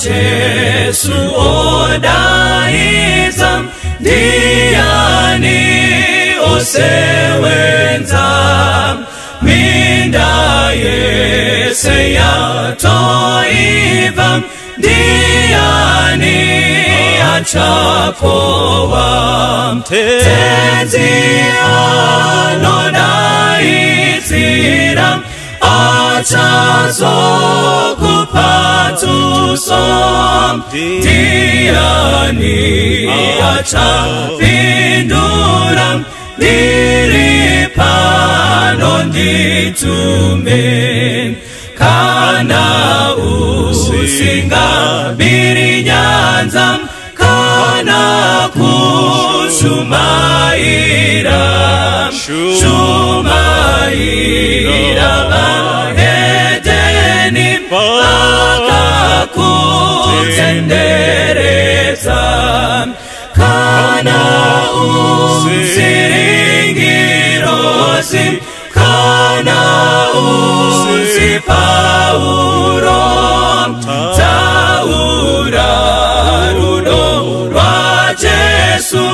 Jesu odaidza, ndiani osewenza? Minda yese yatoibva, ndiani achakohwa? Tenzi anodaidzira, achazokupa tuso, ndiani achapindura? Ndiri pano, nditume. Kana usingabiri nyanza kana kushumaira, shumaira vahedheni vakakutenderedza. Kana usiri ngirozi, kana usi Pauro, taura rudo rwaJesu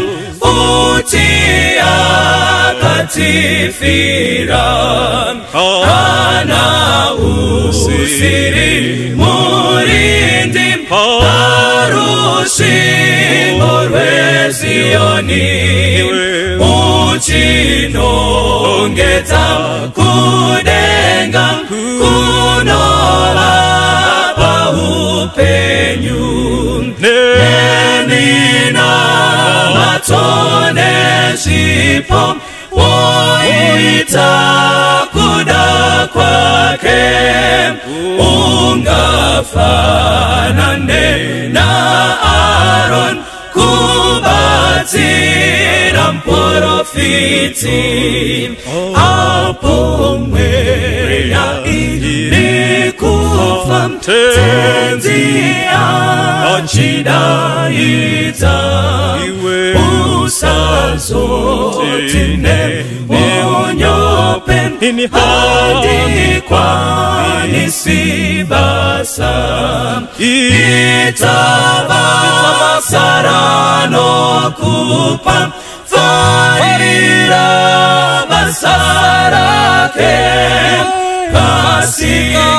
uti akatifira. Kana usiri murindi parusvingo rweZiyoni, uchinongedza kudenga kunovapa upenyu, neminamato nezvipo woita kuda kwake, ungafanane naAron kubatsira muprofiti. Apo mweya iri kufa, Tenzi achidaidza, usazoti neunyope, handikwanisi basa. Ita basa ranokupa, farira basa rake, kasika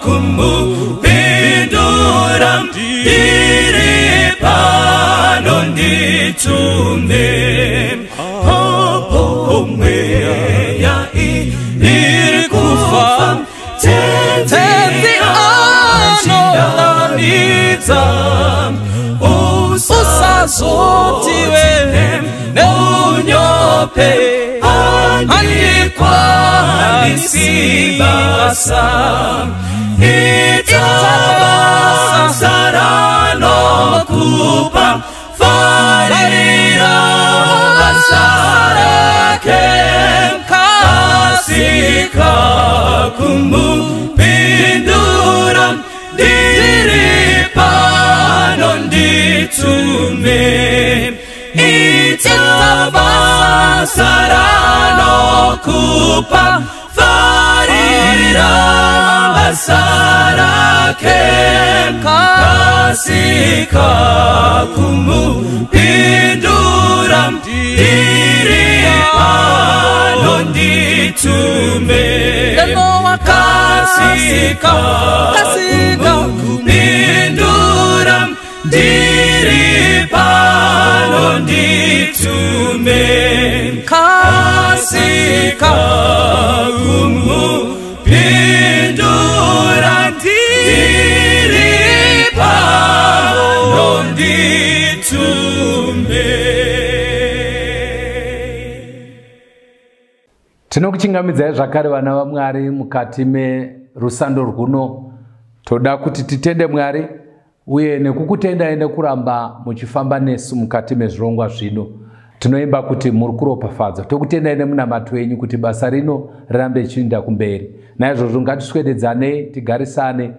kumupindura, ndiri pano, nditume. Apo mweya iri kufa, Tenzi anodaidza, usazotiwe neunyope, handikwanisi basa. Ita basa ranokupa, farira basa rake, kasika kumupindura, ndiri pano, nditume. Ita basa ranokupa, farira basa rake, kasika kumupindura, ndiri pano, nditume. Kasika kumupindura, ndiri pano, nditume. Kasika kumupindura, ndiri pano, nditume. Tinokuchingamidzai zvakare, vana vaMwari, mukati merusando rwuno. Toda kuti titende Mwari uye nekukutendai nekuramba muchifamba nesu mukati mezvirongwa zvino. Tinoimba kuti muri kuropafadzwa. Tokutendai nemunamato wenyu kuti basa rino rirambe richienda kumberi. Naizvozvo ngatiswededzanei, tigarisane,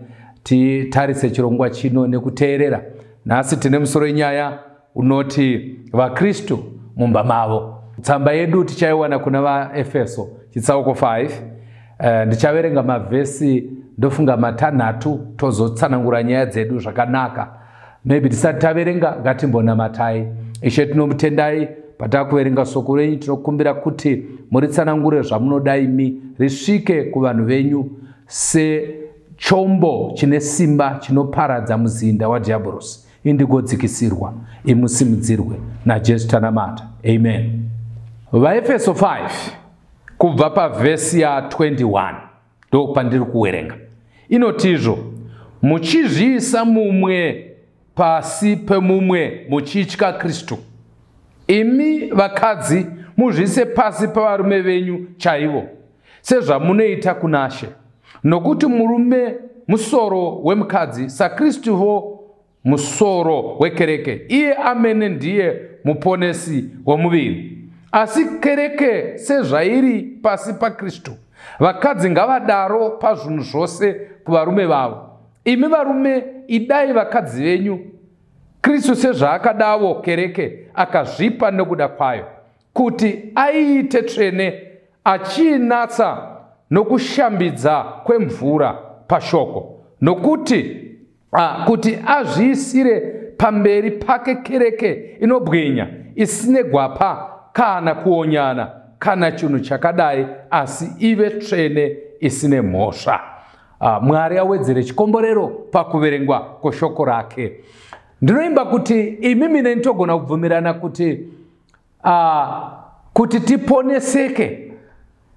titarise chirongwa chino nekuteerera. Nhasi tine musoro wenyaya unoti vaKristu mumba mavo. Tsamba yedu tichaiwana kuna vaEfeso chitsauko 5. Ndichaverenga mavhesi Ndofunga matanhatu tozotsanangura nyaya dzedu zvakanaka. Maybe tisati taverenga, ngatimbonamatai. Ishe, tinomutendai patakuverenga soko renyu. Tinokumbira kuti muritsanangure zvamunoda imi, risvike kuvanhu venyu sechombo chine simba chinoparadza muzinda wadhiabhorosi. Indigodzikisirwa, imusimudzirwe. NaJesu tanamata, amen. VaEfeso 5 kubva pavhesi ya21 ndo pandiri kuwerenga. Inotizvo, "Muchizviisa mumwe pasi pemumwe muchitya Kristu. Imi vakadzi, muzviise pasi pavarume venyu chaivo, sezvamunoita kuna She. Nokuti murume musoro wemukadzi, saKristuvo musoro wekereke. Iye amene ndiye muponesi womuviri. Asi kereke sezvairi pasi paKristu, vakadzi ngavadaro pazvinhu zvose kuvarume vavo. Imi varume, idai vakadzi venyu, Kristu sezvaakadawo kereke, akazvipa nekuda kwayo, kuti aiite tsvene, achiinatsa nokushambidza kwemvura pashoko, nokuti kuti azviisire pamberi pake kereke inobwinya, isine gwapa kana kuonyana kana chinhu chakadai, asi ive tsvene isine mhosva." Mwari awedzere chikomborero pakuverengwa kweshoko rake. Ndinoimba kuti imimi neni togona kubvumirana kuti tiponeseke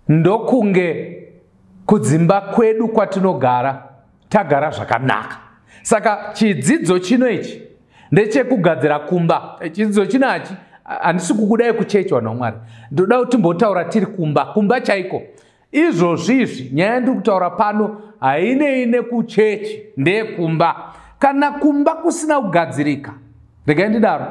ndokunge kudzimba kwedu kwatinogara tagara zvakanaka. Saka chidzidzo chino ichi ndechekugadzira kumba. Chidzidzo chino hachi, handisi kukudai kuchechi, vanhu vaMwari. Ndoda kuti timbotaura tiri kumba, kumba chaiko. Izvozvi izvi, nyaya yandiri kutaura pano hainei nekuchechi, ndeyekumba. Kana kumba kusina kugadzirika, regai ndidaro,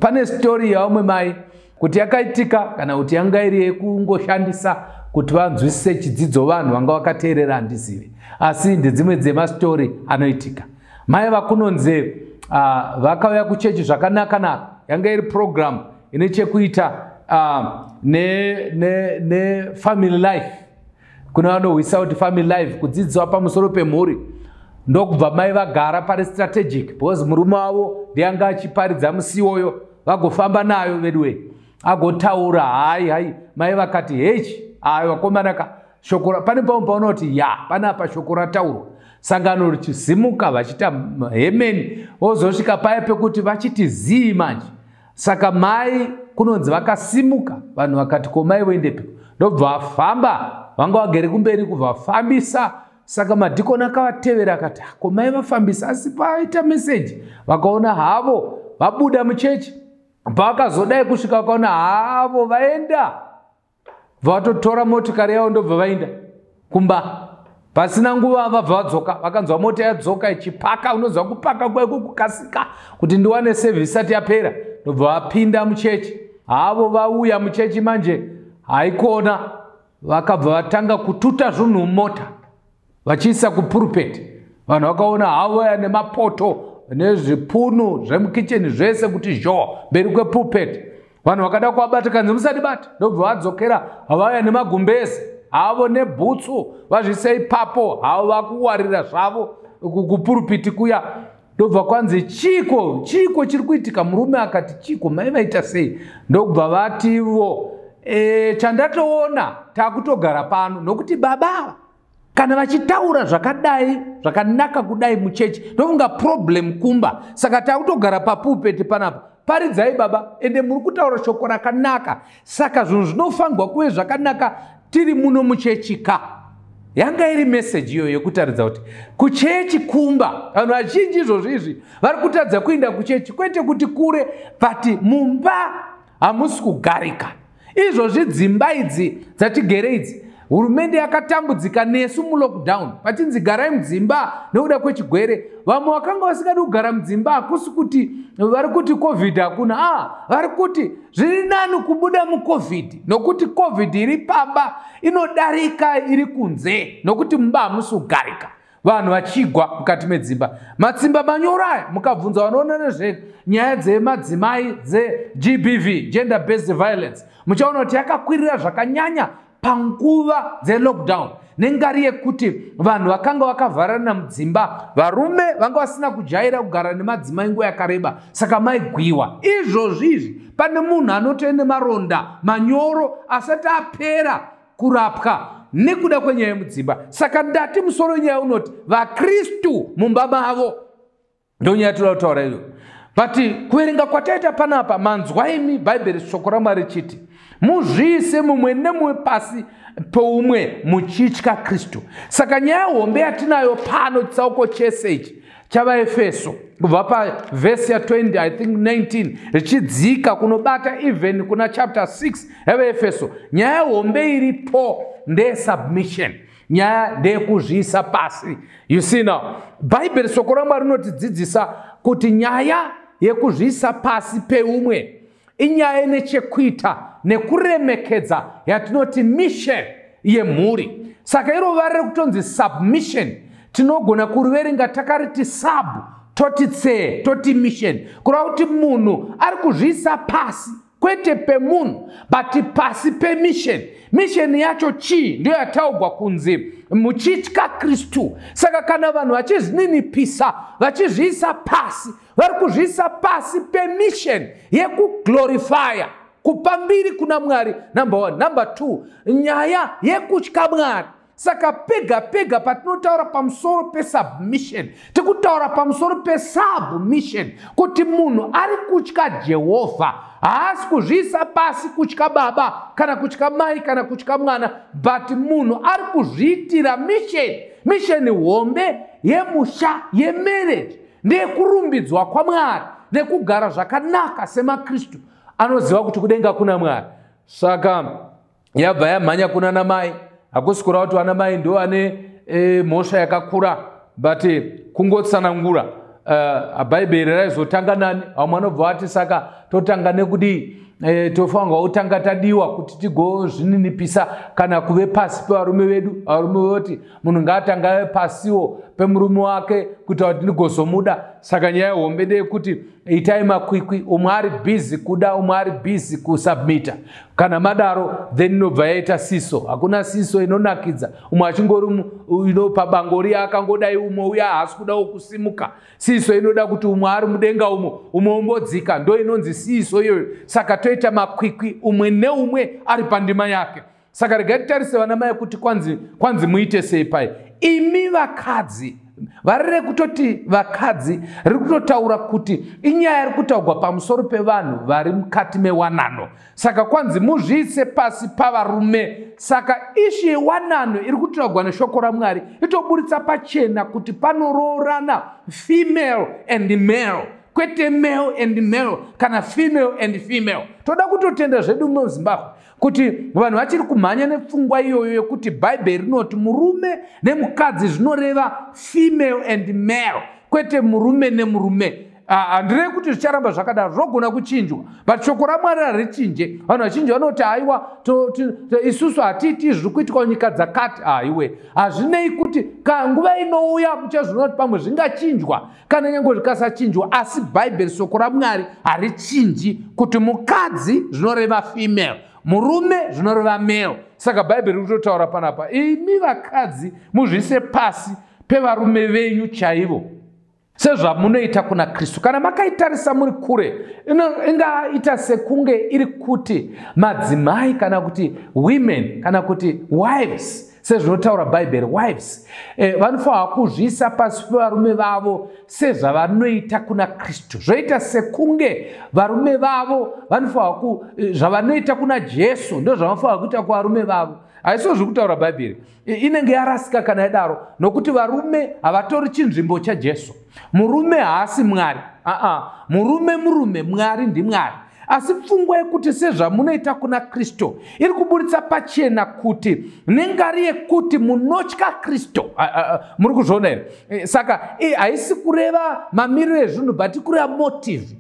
pane story yavamwe mai, kuti yakaitika kana kuti yanga iri yekungoshandisa kuti vanzwisise chidzidzo vanhu vanga vakateerera, handizivi, asi ndedzimwe dzemastori anoitika. Mai vakunonzi vakauya kuchechi zvakanaka-naka. Yanga iri program ine chekuita nefamily life. Kune vanohwisa kuti family life, kudzidziswa pamusoro pemhuri. Ndokubva mai vagara pari strategic, because murume wavo ndiyanga achiparidza musi iwoyo. Vagofamba nayo veduwe, agotaura. Hai hai, mai vakati, "Hechi, ayo vakomanaka, shoko." Pane pamwe paunoti, "Ya, panapa shoko rataurwa." Sangano richizimuka, vachiita hemeni, vozosvika paya pekuti vachiti zii manje. Saka mai kunonzi vakasimuka, vanhu vakati, "Ko mai voendepi?" Ndobva vafamba, vanga vagere kumberi, kubva vafambisa. Saka madhikoni akavatevera, akati, "Ko mai vafambisa?" Asi paita meseji, vakaona havo vabuda muchechi. Pavakazodai kusvika, vakaona havo vaenda, vatotora motikari yavo, ndobva vaenda kumba. Pasina nguva vabva vadzoka. Vakanzwa mota yadzoka ichipaka. Unoziva kupaka kwaiko kukasika kuti ndiwane service isati yapera. Ndobva vapinda muchechi havo. Vauya muchechi manje, haikona, vakabva vatanga kututa zvinhu mumota vachiisa kupulpit. Vanhu vakaona havo vaya nemapoto nezvipunu zvemukicheni zvese kuti zho mberi kwepulpit. Vanhu vakada kuvabata, kanzi, "Musadibata." Ndobva vadzokera, vauya nemagumbezi havo nebhutsu, vazvise ipapo havo, vakuwarira zvavo kupulpit kuya. Ndobva kwanzi, "Chiko, chiko chiri kuitika?" Murume akati, "Chiko, mai vaita sei?" Ndobva vativo, "Chandatoona, taakutogara pano nokuti baba kana vachitaura zvakadai zvakanaka kudai muchechi, ndofunga problem kumba. Saka taakutogara papulpit panapa. Paridzai baba, ende muri kutaura shoko rakanaka, saka zvinhu zvinofanirwa kuve zvakanaka tiri muno muchechi ka." Yanga iri meseji iyoyo yekutaridza kuti kuchechi kumba, vanhu vazhinji izvozvo izvi vari kutadza kuenda kuchechi, kwete kuti kure, but mumba hamusi kugarika. Izvozvi dzimba idzi dzatigere idzi, hurumende yakatambudzika nesu mulockdown, pachinzi garai mudzimba nekuda kwechigwere. Vamwe vakanga vasingadi kugara mudzimba. Hakusi kuti vari kuti COVID hakuna, vari kuti zviri nani kubuda muCOVID, nokuti COVID iri pamba inodarika iri kunze, nokuti mumba hamusi kugarika, vanhu vachigwa mukati medzimba. Matsimba manyoro aya, mukabvunza vanoona nezvenyaya dzemadzimai, dzeGBV, gender based violence, muchaona kuti yakakwirira zvakanyanya. Panguva dzelockdown, nengari yekuti vanhu vakanga vakavharana mudzimba, varume vanga vasina kujaira kugara nemadzimai nguva yakareba, saka maigwiwa. Izvozvi izvi pane munhu anotoende maronda manyoro asati apera kurapwa nekuda kwenyaya yemudzimba. Saka ndati musoro wenyaya unoti vaKristu mumba mavo, ndonyaya toda kutaura iyo. But kuverenga kwataita panapa, manzwa imi Bhaibheri, shoko raMwari chiti muzviise mumwe nemumwe pasi poumwe muchitya Kristu. Saka nyaya hombe yatinayo pano, chitsauko chese ichi chavaEfeso, kubva pavhesi ya20, I think 19, richidzika kunobata even kuna chapter 6 yavaEfeso, nyaya hombe iripo ndeyesubmission, nyaya ndeyekuzviisa pasi. You see now, Bhaibheri, shoko raMwari rinotidzidzisa kuti nyaya yekuzviisa pasi peumwe inyaya ine chekuita nekuremekedza yatinoti mission yemhuri. Saka iro vara rekutonzi submission tinogona kuriverenga takariti sub, toti tse, toti mission, kureva kuti munhu ari kuzviisa pasi kwete pemunhu but pasi pemission. Mission yacho chii? Ndiyo yataugwa kunzi muchitya Kristu. Saka kana vanhu vachizvininipisa, vachizviisa pasi, vari kuzviisa pasi pemission yekuglorifya, kupa mbiri kuna Mwari, number one. Number two, nyaya yekutya Mwari. Saka pega pega patinotaura pamusoro pesubmission, tikutaura pamusoro pesubmission kuti munhu ari kutya Jehovha, haasi kuzviisa pasi kutya baba kana kutya mai kana kutya mwana, but munhu ari kuzviitira mission. Mission hombe yemusha, yemarriage, ndeyekurumbidzwa kwaMwari nekugara zvakanaka semaKristu anoziva kuti kudenga kuna Mwari. Saka yabva yamhanya kuna namai. Hakusi kureva kuti vana mai ndo vane mhosva yakakura, but kungotsanangura Bhaibheri raizotanga nani. Vamwe vanobva vati saka totanga nekudii? Tofanirwa kutanga tadiwa kuti tigozvininipisa kana kuve pasi pevarume vedu. Varume voti munhu ngaatanga ave pasiwo pemurume wake kuita kuti ndigozomuda. Saka nyaya hombe ndeyekuti itai makwikwi, umwe ari busy kuda, umwe ari busy kusubmita. Kana madaro, then inobva yaita seesaw. Hakuna seesaw inonakidza umwe achingori pabango riya akangodai, umwe uya haasi kudawo kusimuka. Seesaw inoda kuti umwe ari mudenga umo, umwe umbodzika, ndo inonzi seesaw iyoyo. Saka toita makwikwi, umwe neumwe ari pandima yake. Saka regai titarise vana mai kuti kwanzi muite sei pai. Imi vakadzi, vari rekutoti vakadzi riri kutotaura kuti inyaya iri kutaurwa pamusoro pevanhu vari mukati mewanano. Saka kwanzi muzviise pasi pavarume. Saka issue yewanano iri kutaurwa neshoko raMwari itoburitsa pachena kuti panoroorana female and male, kwete male and male kana female and female. Toda kutotenda zvedu muZimbabwe kuti vanhu vachiri kumhanya nepfungwa iyoyo yekuti Bhaibheri rinoti murume nemukadzi zvinoreva female and male, kwete murume nemurume. Handirevi kuti zvicharamba zvakadaro, zvinogona kuchinjwa, but shoko raMwari harichinje. Vanhu vazhinji vanoti haiwa, isusu hatiiti zviri kuitwa nyika dzakati. Haiwe, hazvinei kuti nguva inouya muchazoona kuti pamwe zvingachinjwa kana nyange zvikasachinjwa, asi Bhaibheri, shoko raMwari harichinji kuti mukadzi zvinoreva female, murume zvinoreva male. Saka Bhaibheri riri kutotaura panapa, imi vakadzi muzviise pasi pevarume venyu chaivo sezvamunoita kuna Kristu. Kana makaitarisa muri kure, ingaita sekunge iri kuti madzimai kana kuti women kana kuti wives, sezvinotaura Bhaibheri, wives vanofanira kuzviisa pasi pevarume vavo sezvavanoita kuna Kristu. Zvoita sekunge varume vavo vanofanira zvavanoita kuna Jesu ndo zvavanofanira kuita kuvarume vavo. Haisiwo zviri kutaura Bhaibheri. Inenge yarasika kana yadaro, nokuti varume havatori chinzvimbo chaJesu. Murume haasi Mwari. Aa, murume murume, Mwari ndiMwari. Asi pfungwa yekuti sezvamunoita kuna Kristu iri kuburitsa pachena kuti nengari yekuti munotya Kristu. Muri kuzviona here? Saka haisi kureva mamiriro ezvinhu, but kureva motive,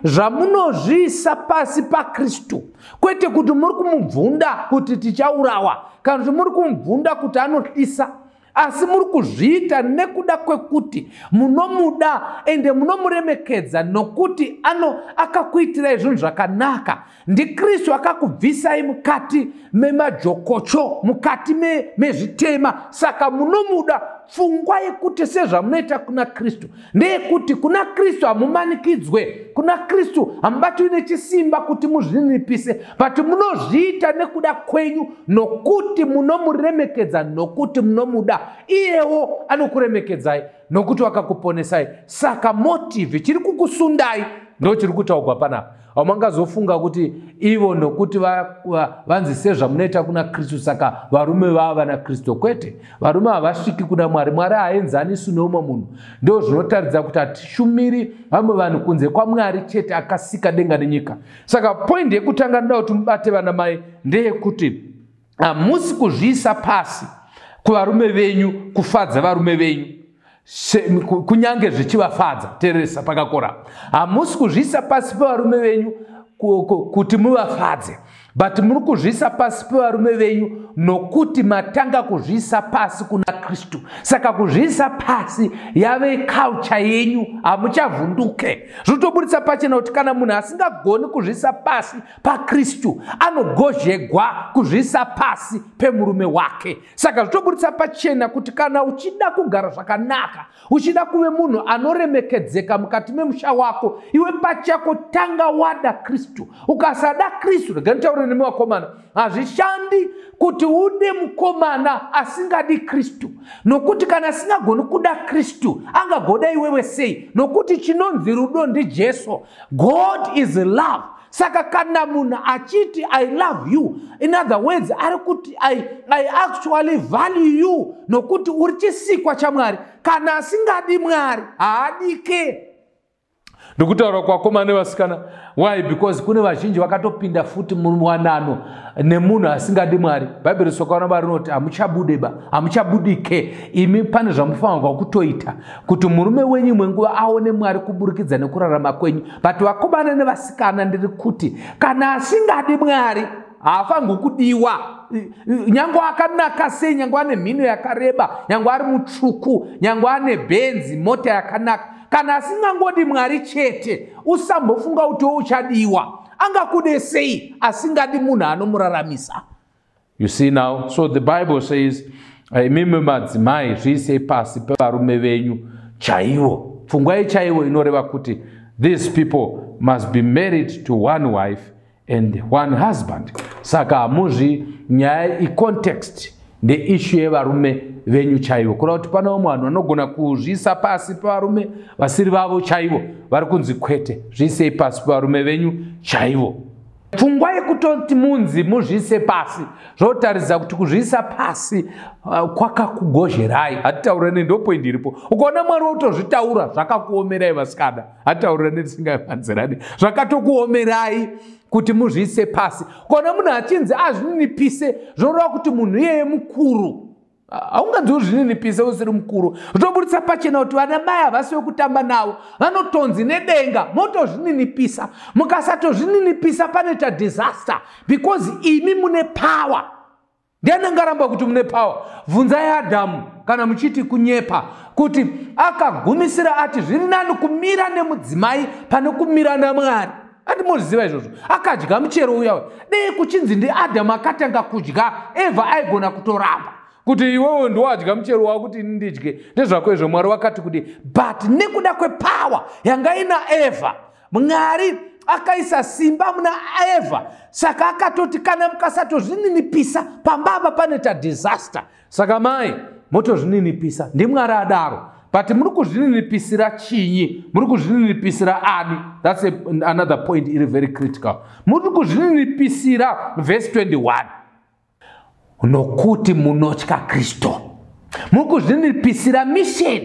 zvamunozviisa pasi paKristu, kwete kuti muri kumubvunda kuti tichaurawa kana kuti muri kumubvunda kuti anotyisa. Asi muri kuzviita nekuda kwekuti munomuda ende munomuremekedza, nokuti akakuitirai zvinhu zvakanaka. NdiKristu akakubvisai mukati memajokocho, mukati mezvitema. Saka munomuda. Pfungwa yekuti sezvamunoita kuna Kristu ndeyekuti kuna Kristu hamumanikidzwe, kuna Kristu hamubatwi nechisimba kuti muzvininipise, but munozviita nekuda kwenyu, nokuti munomuremekedza, nokuti munomuda. Iyewo anokuremekedzai nokuti wakakuponesai. Saka motive chiri kukusundai ndo chiri kutaurwa panapa. Hamungazofunga kuti ivo nokuti vanzi sezvamunoita kuna Kristu saka varume vava vana Kristu. Kwete, varume havasviki kuna Mwari. Mwari haaenzanisi neumwe munhu. Ndo zvinotaridza kuti hatishumiri vamwe vanhu kunze kwaMwari chete akasika denga nenyika. Saka point yekutanga ndoda kuti mubate, vana mai, ndeyekuti hamusi kuzviisa pasi kuvarume venyu kufadza varume venyu, kunyange zvichivafadza. Teeresa pakakora. Hamusi kuzviisa pasi pevarume venyu kuti muvafadze, but muri kuzviisa pasi pevarume venyu nokuti matanga kuzviisa pasi kuna Kristu. Saka kuzviisa pasi yave culture yenyu, hamuchavhunduke. Zvinotoburitsa pachena kuti kana munhu asingagoni kuzviisa pasi paKristu, anogozhegwa kuzviisa pasi pemurume wake. Saka zvitoburitsa pachena kuti kana uchida kugara zvakanaka, uchida kuve munhu anoremekedzeka mukati memusha wako, iwe pachako tanga wada Kristu. Ukasada Kristu, rega nditaure nemi vakomana, hazvishandi kuti ude mukomana asingadi Kristu, nokuti kana asingagoni kuda Kristu, angagoda iwewe sei? Nokuti chinonzi rudo ndiJesu. God is love. Saka kana munhu achiti "I love you," in other words ari kuti I actually value you, nokuti uri chisikwa chaMwari. Kana asingadi Mwari, haadike. Ndikutaura kwakomana nevasikana. Why? Because kune vazhinji vakatopinda futi muwanano nemunhu asingadi Mwari. Bhaibheri sokaona ba rinoti hamuchabudeba, hamuchabudike imi. Pane zvamufanirwa kutoita kuti murume wenyu imwe nguva aone Mwari kuburikidza nekurarama kwenyu. But vakomana nevasikana, ndiri kuti kana asingadi Mwari, haafanirwi kudiwa, nyange akanaka sei, nyange ane mhino yakareba, nyange ari mutsvuku, nyange ane bhenzi, mota yakanaka. Kana asingangodi Mwari chete, usambofunga kuti uchadiwa. Angakude sei asingadi munhu anomuraramisa? You see now? So the Bible says, imimi madzimai, zviisei pasi pevarume venyu chaivo. Pfungwa yechaivo inoreva kuti these people must be married to one wife and one husband. Saka hamuzvi nyaya icontext ndeissue yevarume venyu chaivo, kureva kuti pane vamwe vanhu vanogona kuzviisa pasi pevarume vasiri vavo chaivo. Vari kunzi kwete, zviisei pasi pevarume venyu chaivo. Pfungwa yekutoti munzi muzviise pasi zvotaridza kuti kuzviisa pasi kwakakugozherai. Hatitaurirane, ndo point iripo. Ukaona Mwari wotozvitaura, zvakakuomerai vasikana. Hatitaurirane, tisingavanzirani, zvakatokuomerai kuti muzviise pasi. Ukaona munhu achinzi azvininipise, zvinoreva kuti munhu iyeye mukuru. Haunganzi uzvininipise usiri mukuru. Zvinoburitsa pachena kuti vana mai havasi vekutamba navo. Vanotonzi nedenga motozvininipisa. Mukasatozvininipisa, panoita disaster, because imi mune power. Ndiani angaramba kuti mune power? Bvunzai Adhamu kana muchiti kunyepa, kuti akagumisira ati zviri nani kumira nemudzimai pane kumira naMwari. Ati mozviziva izvozvo? Akadya muchero uya. Dei kuchinzi ndiAdhamu akatanga kudya, Evha aigona kutoramba kuti iwewe ndowadya muchero wakuti ini ndidye, ndezvako izvo, Mwari wakati kudi. But nekuda kwepower yanga ina Evha, Mwari akaisa simba muna Evha. Saka akatoti kana mukasatozvininipisa, pamba apa panoita disaster. Saka mai, motozvininipisa, ndiMwari adaro. But muri kuzvininipisira chinyi? Muri kuzvininipisira ani? That's another point iri very critical. Muri kuzvininipisira, verse 21, nokuti munotya Kristu. Muri kuzvininipisira mission.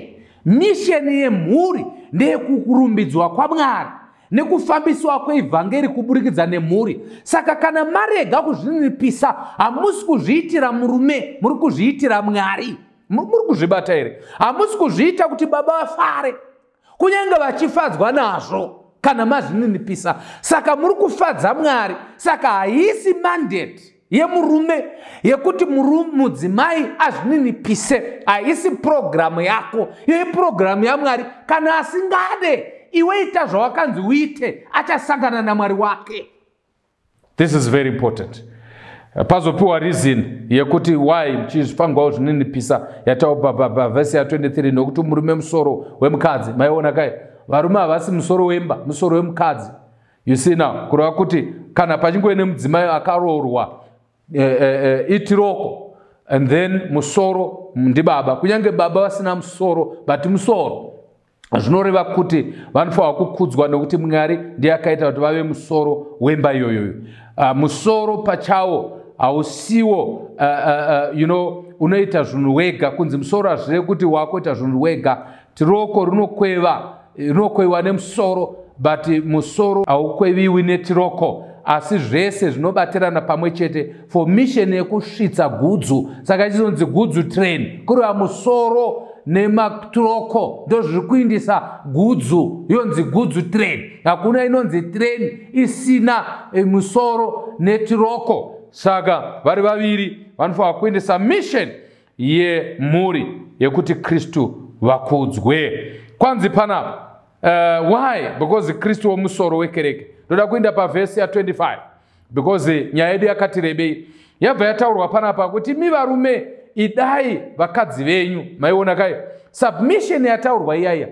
Mission yemhuri ndeyekurumbidzwa kwaMwari nekufambiswa kweivhangeri kuburikidza nemhuri. Saka kana marega kuzvininipisa, hamusi kuzviitira murume, muri kuzviitira Mwari. Muri kuzvibata here? Hamusi kuzviita kuti baba vafare, kunyange vachifadzwa nazvo kana mazvininipisa. Saka muri kufadza Mwari. Saka haisi mandate. Yemurume yekuti mudzimai azvininipise haisi purogiramu yako, iyo ipurogiramu yaMwari. Kana asingade, iwe ita zvawakanzi uite, achasangana naMwari wake. This is very important. Pazopiwa reason yekuti why muchifanirwa kuzvininipisa yataurwa pavhesi ya23, nokuti murume musoro wemukadzi. Maiona kai, varume havasi musoro wemba, musoro wemukadzi. You see now, kureva kuti kana pachingove nemudzimai akaroorwa, itiroko, and then musoro ndibaba. Kunyange baba vasina musoro, but musoro zvinoreva kuti vanofanirwa kukudzwa, nekuti Mwari ndiye akaita kuti vave musoro wemba iyoyoyo. Musoro pachawo hausiwo unoita zvinhu wega. Kunzi musoro hazvirevi kuti wakuita zvinhu wega. Tiroko rinokweva, rinokweviwa nemusoro, but musoro haukweviwi netiroko, asi zvese zvinobatirana pamwe chete for mission yekusvitsa gudzu. Saka ichizonzi goods train, kureva musoro nematiroko ndo zviri kuindisa gudzu, yonzi goods train. Hakuna inonzi train isina musoro netiroko. Saka vari vaviri vanofanira kuendesa mission yemhuri yekuti Kristu vakudzwe. Kwanzi panapa, why? Because Kristu womusoro wekereke. Ndoda kuenda pavhesi ya25 because nyaya yedu yakati rebei. Yabva yataurwa panapa kuti mi varume, idai vakadzi venyu. Maiona kai, submission yataurwa iyaiya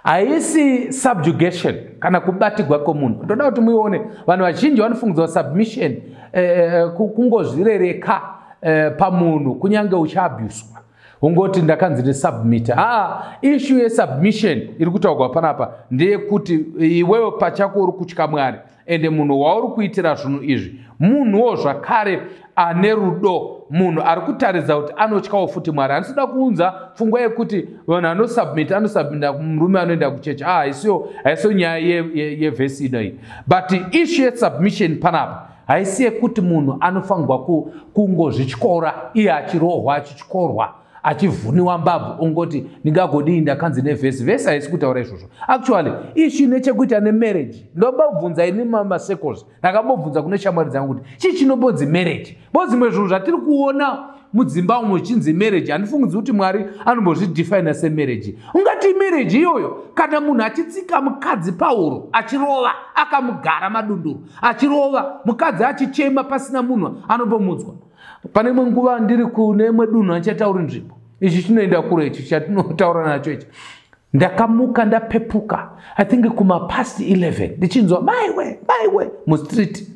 haisi subjugation kana kubatigwa kwomunhu. Ndoda kuti muione. Vanhu vazhinji vanofungidza submission kungozvirereka pamunhu, kunyange uchiabhuswa, ungoti ndakanzi ndisubmit. Aa, issue yesubmission iri kutaurwa panapa ndeyekuti iwewe pachako uri kutya Mwari, ende munhu wauri kuitira zvinhu izvi munhuwo zvakare ane rudo, munhu ari kutaridza kuti anotyawo futi Mwari. Handisida kuunza pfungwa yekuti vanhu anosubmit, anosubmita murume anoenda kuchechi. Ah, haisiyo nyaya yevhesi inoyi, but issue yesubmission panapa haisi yekuti munhu anofanirwa kungozvityora iye achirohwa, achityorwa, achivhuniwa mbabvu, ongoti ndingagodii, ndakanzi nevhesi. Vhesi haisi kutaura izvozvo. Actually, issue nechekuita nemarriage, ndombobvunza ini masecos, ndakambobvunza kune shamwari dzangu kuti chii chinombonzi marriage, bo dzimwe zvinhu zvatiri kuona mudzimba umo zvichinzi marriage, handifungidzi kuti Mwari anombozvidefina semarriage. Ungati marriage iyoyo kana munhu achitsika mukadzi pauro, achirova, akamugara madunduru, achirova mukadzi, achichema, pasina munhu anombomudzwa? Pane imwe nguva ndiri kune imwe dunhu, handichatauri nzvimbo, ichi chinoenda kure, ichi chatinotaura nacho ichi. Ndakamuka, ndapepuka, I think kumapast 11, ndichinzwa maiwe, maiwe mustreet.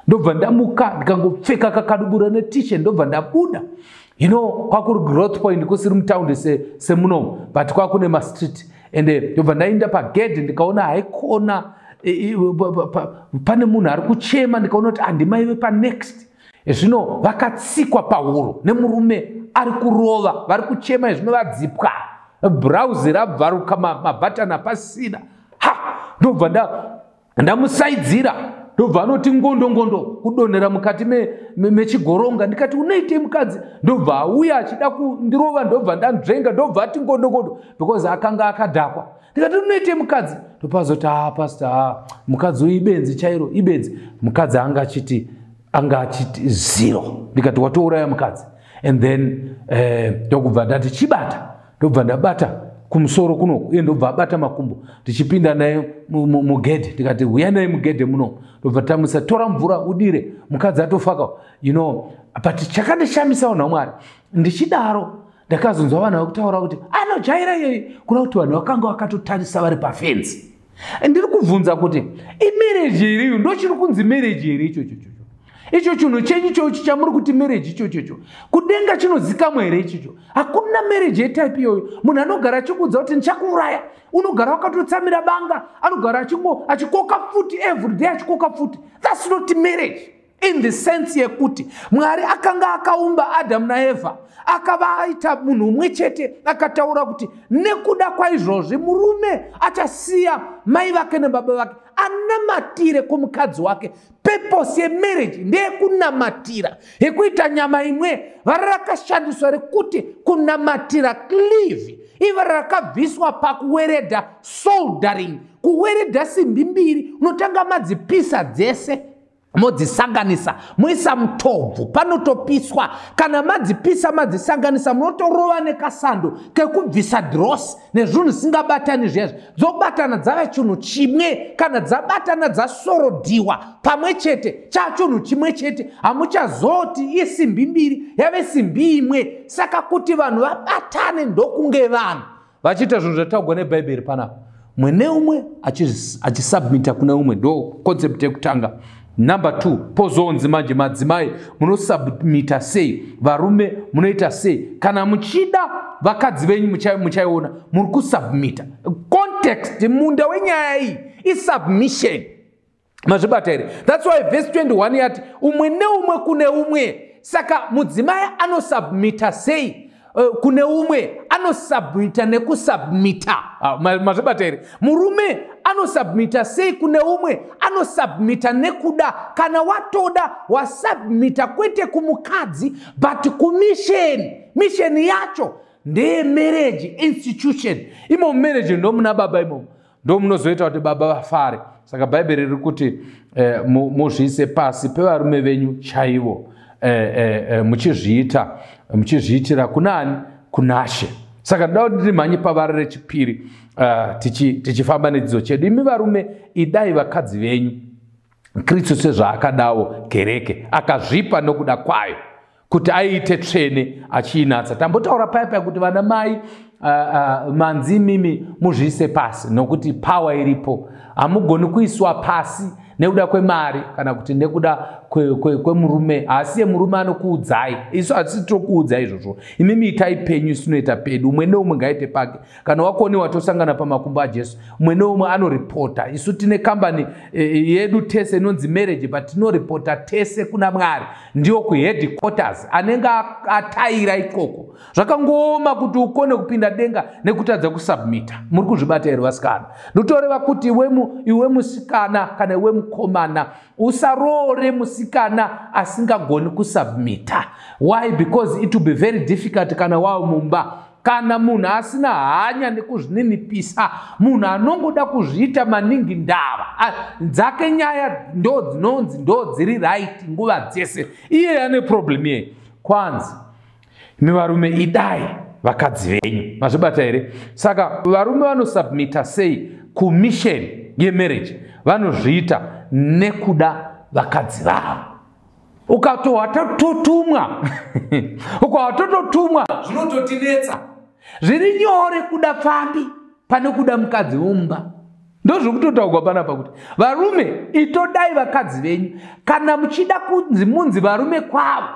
Ndobva ndamuka, ndikangopfeka kakadubura netishe, ndobva ndabuda. Kwakuri Growth Point, kusiri mutaundi semunomu, but kwakune mastreet. Ende ndobva ndaenda pagedhi, ndikaona haikona, pane munhu ari kuchema. Ndikaona kuti handimaive panext. Zvino vakatsikwa pahuro nemurume ari kurova, vari kuchema. Zvino vadzipwa, bhurauzi rabvaruka, mabhatani pasina. Ha, ndobva ndamusaidzira, ndobva anoti ngondo ngondo kudonhera mukati mechigoronga. Ndikati, "Unoitei, mukadzi?" Ndobva auya achida kundirova, ndobva ndanzvenga, ndobva ati ngondo ngondo because akanga akadhakwa. Ndikati, "Unoitei, mukadzi?" Ndopazoti, "Ha, pastor, ha, mukadzi uyu ibenzi chairo, ibenzi." Mukadzi anga achiti zero. Ndikati, "Watouraya mukadzi." And then ndokubva ndati, "Chibata." Ndobva ndabata kumusoro kunoku, iye ndobva abata makumbo, ndichipinda naye mugedhe. Ndikati, "Uya naye mugedhe muno." Ndobva tamusa, "Tora mvura udire." Mukadzi atofaka. But chakandishamisawo naMwari, ndichidaro ndakazonzwa vanhu vakutaura kuti anojaira iyei, kuda kuti vanhu vakanga vakatotarisa vari pafenzi. Ndiri kubvunza kuti imarriage iriyo? Ndochiri kunzi marriage here ichocho? Icho chinhu chenyu chochi chamuri kuti marriage ichochocho, kudenga chinozikamwa here ichicho? Hakuna marriage yetype iyoyo. Munhu anogara achikuudza kuti ndichakuuraya, unogara wakatotsamira banga, anogara achikoka futi everyday, achikoka futi. That's not marriage in the sense yekuti Mwari akanga akaumba Adhamu naEvha, akavaita munhu umwe chete, akataura kuti nekuda kwaizvozvi murume achasiya mai vake nebaba vake, anamatire kumukadzi wake. Purpose yemarriage ndeyekunamatira, yekuita nyama imwe. Vara rakashandiswa rekuti kunamatira, cleave, ivara rakabviswa pakuweredha, soldering, kuweredha simbi mbiri. Unotanga madzipisa dzese. Modzisanganisa, moisa mutobvu, panotopiswa. Kana madzipisa, madzisanganisa, munotorova nekasando kekubvisa dross nezvinhu zvisingabatani zviyazvi. Dzobatana, dzava chinhu chimwe. Kana dzabatana, dzasorodhiwa pamwe chete, chachinhu chimwe chete. Hamuchazoti isimbi mbiri, yave simbi imwe. Saka kuti vanhu vabatane, ndokunge vanhu vachiita zvinhu zvataugwa neBhaibheri panapa, mumwe neumwe achisubmita kune umwe. Ndo concept yekutanga. Number 2, pozonzi manje madzimai munosubmita sei, varume munoita sei kana muchida vakadzi venyu. Muchaiona muri kusubmita. Context, munda wenyaya iyi isubmission. Mazvibata here? That's why verse 21 yati umwe neumwe kune umwe. Saka mudzimai anosubmita sei kune umwe? Anosubmita nekusubmita. Ah, mazvibata here? Murume anosubmita sei kune umwe? Anosubmita nekuda. Kana watoda, wasubmita, kwete kumukadzi but kumission. Mission yacho ndeyemarriage institution. Imo mumarriage ndo muna baba, imomo ndo munozoita kuti baba vafare. Saka Bhaibheri riri kuti muzviise pasi pevarume venyu chaivo, muchizviita, muchizviitira kunani? Kunashe. Saka ndoda kuti ndimhanye pavara rechipiri, tichifamba nedzidzo chedu. Imi varume, idai vakadzi venyu, Kristu sezvaakadawo kereke, akazvipa nokuda kwayo kuti aiite tsvene, achiinatsa. Tambotaura paya paya kuti vana mai, manzi imimi muzviise pasi nokuti power iripo. Hamugoni kuiswa pasi nekuda kwemari kana kuti nekuda kwemurume. Asi yemurume anokuudzai, isu hatisi tokuudzai izvozvo. Imimi itai penyu, isu tinoita pedu. Umwe neumwe ngaite pake. Kana wakoniwa, tosangana pamakumbo aJesu. Umwe neumwe anoripota. Isu tine kambani yedu tese inonzi marriage, but tinoripota tese kuna Mwari, ndiyo kuheadquarters anenge ataira ikoko. Zvakangooma kuti ukone kupinda denga nekutadza kusubmita. Muri kuzvibata here, vasikana? Ndotoreva kuti iwe musikana kana iwe mukomana, usaroore musikana asingagoni kusubmita. Why? Because it will be very difficult kana wava mumba. Kana munhu asina hanya nekuzvininipisa, munhu anongoda kuzviita maningi, ndava dzake, nyaya ndo dzinonzi ndo dziri right nguva dzese, iye ane problem iyeye. Kwanzi imi varume, idai vakadzi venyu. Mazvibata here? Saka varume vanosubmita sei kumission yemarriage? Vanozviita nekuda vakadzi vavo. Ukatohwa tototumwa, ukahwa tototumwa, zvinototinetsa. Zviri nyore kuda pfambi pane kuda mukadzi womumba. Ndozvokutotaurwa panapa kuti varume, itodai vakadzi venyu. Kana muchida kunzi munzi varume kwavo,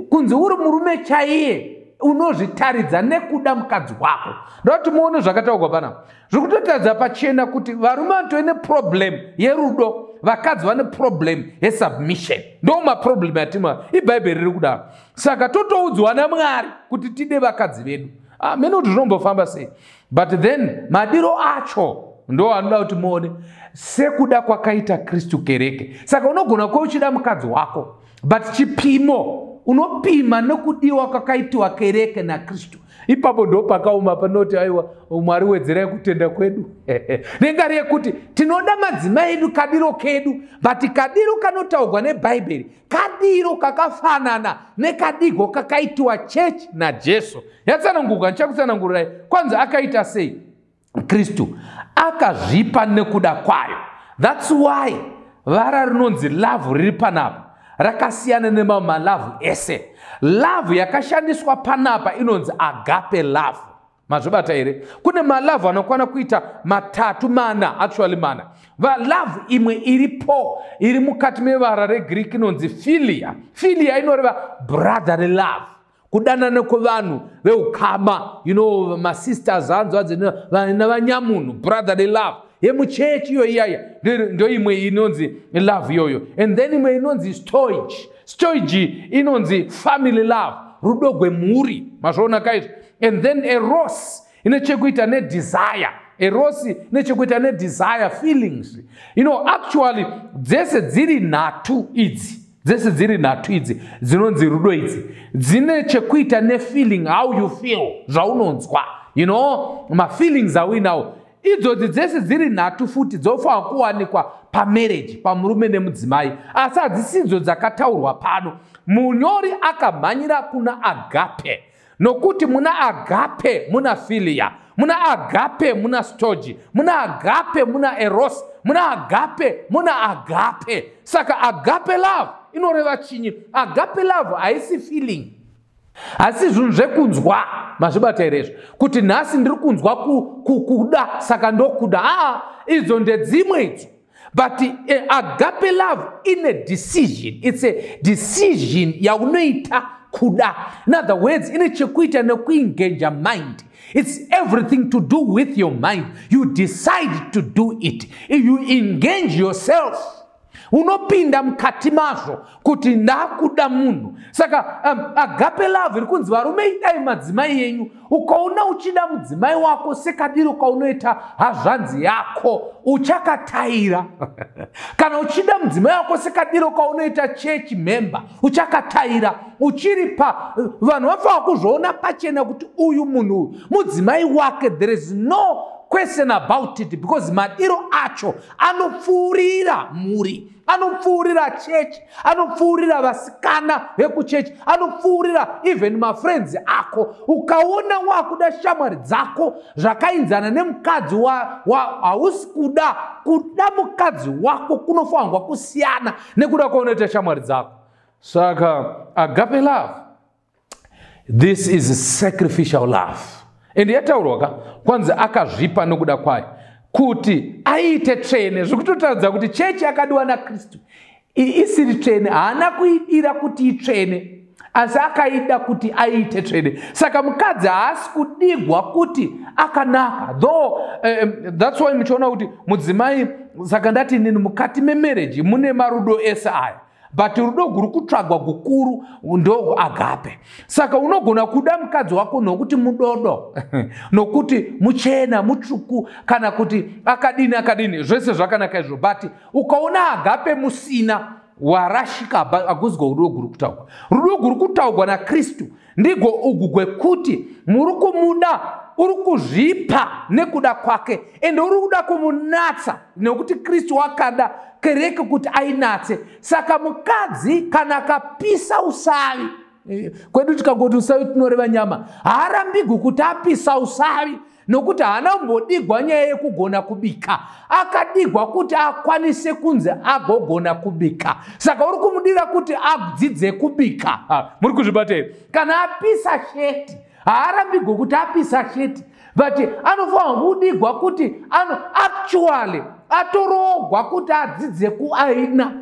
kunzi uri murume chaiye, unozvitaridza nekuda mukadzi wako. Ndoti muone zvakataurwa panapa, zviri kutotaridza pachena kuti varume vanotove neproblem yerudo, vakadzi vane problem yesubmission. Ndo maproblem atima. Ibhaibheri riri kudaro. Saka totoudzwa naMwari kuti tide vakadzi vedu. Ah, mene kuti zvinombofamba sei, but then madiro acho ndo anoda kuti muone sekuda kwakaita Kristu kereke. Saka unogona kuva uchida mukadzi wako, but chipimo unopima nekudiwa kwakaitiwa kereke naKristu. Ipapo ndo pakaoma panoti aiwa, Mwari wedzerai kutenda kwedu, nengari yekuti tinoda madzimai edu kadiro kedu, but kadiro kanotaurwa neBhaibheri kadiro kakafanana nekadigo kakaitiwa chechi naJesu. Yatsanangurwa, ndichakutsanangurirai. Kwanzi akaita sei Kristu? Akazvipa nekuda kwayo. That's why vara rinonzi love riri panapa rakasiyana nemamwe malove ese. Love yakashandiswa panapa inonzi agape love. Mazvibata here? Kune malove anokwana kuita matatu, mana, actually mana. Valove imwe iripo iri mukati mevara reGreek inonzi philia. Philia inoreva brotherly love, kudanana kwevanhu veukama, masisters, hanzvadzi navanyamunhu, brotherly love yemuchechi iyo iyaya ndo imwe inonzi love iyoyo. And then imwe inonzi storge. Storge inonzi family love, rudo gwemhuri. Mazviona kaizvo? And then eros ine chekuita nedesire. Eros ine chekuita nedesire, feelings. Actually dzese dziri nhatu idzi, dzese dziri nhatu idzi dzinonzi rudo idzi, dzine chekuita nefeeling, how you feel, zvaunonzwa, mafeelings auinawo. Idzodzi dzese dziri nhatu futi dzofanira kuwanikwa pamarriage, pamurume nemudzimai, asi hadzisidzo dzakataurwa pano. Munyori akamhanyira kuna agape, nokuti muna agape muna philia, muna agape muna storge, muna agape muna eros, muna agape muna agape. Saka agape love inoreva chinyi? Agape love haisi feeling, asi zvinhu zvekunzwa. Mazvibata here izvo, kuti nhasi ndiri kunzwa kuda, saka ndokuda? Aa, idzo ndedzimwe idzo. But agape love ine decision. It's a decision yaunoita kuda. In other words, ine chekuita nekuengager mind. It's everything to do with your mind. You decide to do it, you engage yourself, unopinda mukati mazvo kuti ndakuda munhu. Saka agape love iri kunzi, varume, idai madzimai enyu. Ukaona uchida mudzimai wako sekadiro kaunoita hazvanzi yako, uchakataira. Kana uchida mudzimai wako sekadiro kaunoita church member, uchakataira. Uchiri pa vanhu vafanira kuzviona pachena kuti uyu munhu uyu mudzimai wake. There is no question about it, because madiro acho anopfuurira mhuri, anopfuurira chechi, anopfuurira vasikana vekuchechi, anopfuurira even mafriends ako. Ukaona wakuda shamwari dzako zvakainzana nemukadzi, hausi kuda. Kuda mukadzi wako kunofanirwa kusiyana nekuda kwaunoita shamwari dzako. Saka agape love, this is sacrificial love, and yataurwa ka, kwanzi akazvipa nokuda kwayo kuti aite tsvene, zvekutotaridza kuti chechi yakadiwa naKristu isiri tsvene. Haana kuidira kuti itsvene, asi akaida kuti aite tsvene. Saka mukadzi haasi kudigwa kuti akanaka, though that's why muchiona kuti mudzimai. Saka ndati nini, mukati memarriage mune marudo ese aya, but rudo guri kutsvagwa gukuru ndo agape. Saka unogona kuda mukadzi wako nokuti mudodo, nokuti muchena, mutsvuku, kana kuti akadini akadini, zvese zvakanaka izvo. But ukaona agape musina, warashika. Hakuzwa rudo guri kutaurwa. Rudo guri kutaurwa naKristu ndigo ugu gwekuti muri kumuda, uri kuzvipa nekuda kwake, ende uri kuda kumunatsa, nekuti Kristu wakada kereke kuti ainatse. Saka mukadzi kana akapisa usavi, kwedu tikangoti usavi tinoreva nyama, haarambigwi kuti apisa usavi, nokuti haana kumbodigwa nyaya yekugona kubika. Akadigwa kuti akwanise kunzi agogona kubika. Saka uri kumudira kuti adzidze kubika. Muri kuzvibata here? Kana apisa sheti, haarambigwi kuti apisa sheti, but anofanirwa kudigwa kuti ano actually atoroogwa kuti adzidze kuaina.